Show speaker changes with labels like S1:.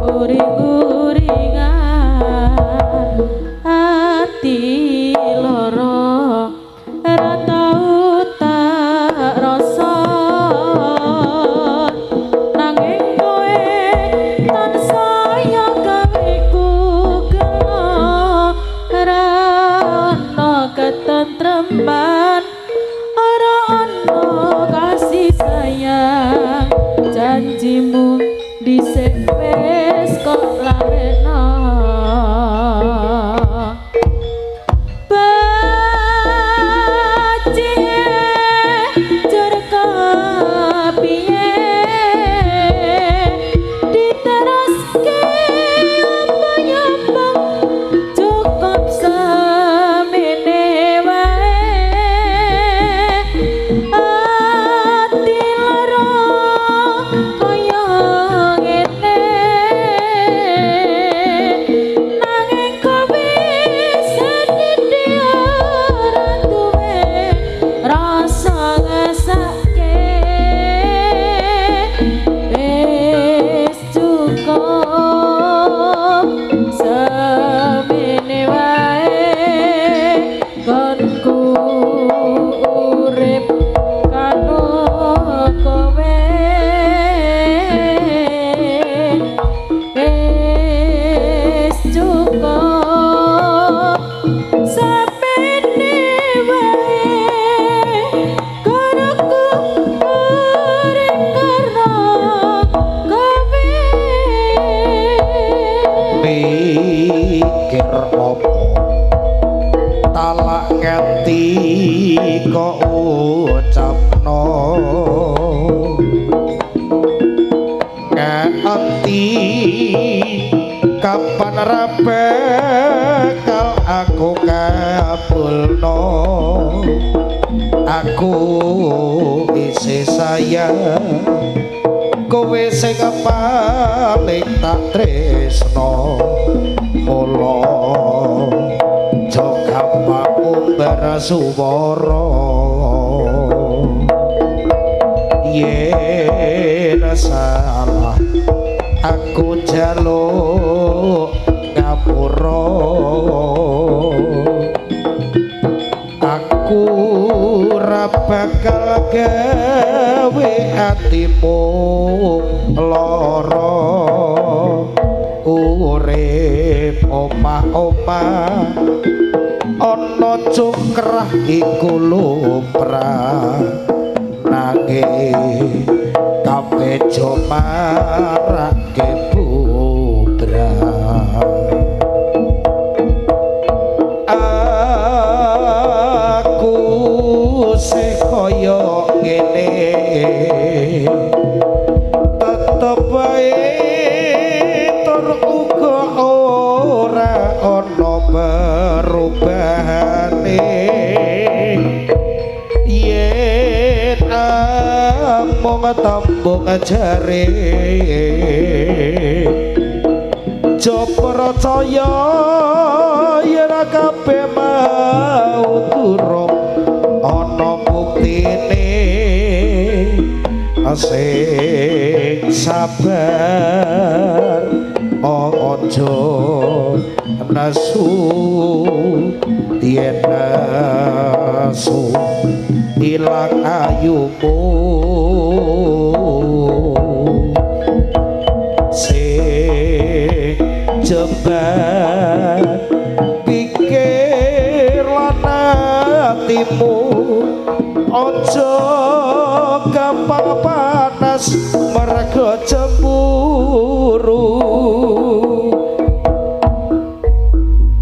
S1: Uring-uringan ati loro ora tau tak rasa, nanging kowe tansaya gawe ku gelo, ora ana ketentreman, ora ana kasih sayang. Janjimu dhisik wis kok lalekno. Bajinge jur kepiye diteruske apa nyambung, cukup semene wae. Ati lara kaya ngene, nanging kowe sendiri ora duwe rasa ngesake. Wis cukup semene wae konku urip karo kowe. Wis cukup semene wae konku urip karo kowe.
S2: Mikir opo talak nganti kok ucapno, nganti kapan ra bakal aku kabulno. Aku isih sayang kowe sing paling tak tresno, mula aja gampang umbar suwara. Yen salah aku njaluk ngapura, aku ora bakal gawe atimu lara. Urip omah-omah ana cungkrah iku lumrah, nanging kabeh aja marake bubrah. Aku sing kaya ngene tetep wae tur uga ora ana perubahane. Yen amung tembung jare aja percaya yen kabeh mau durung ana buktine. Sing sabar aja nesu, yen nesu ilang ayumu. Sing jembar pikir lan atimu, aja gampang panas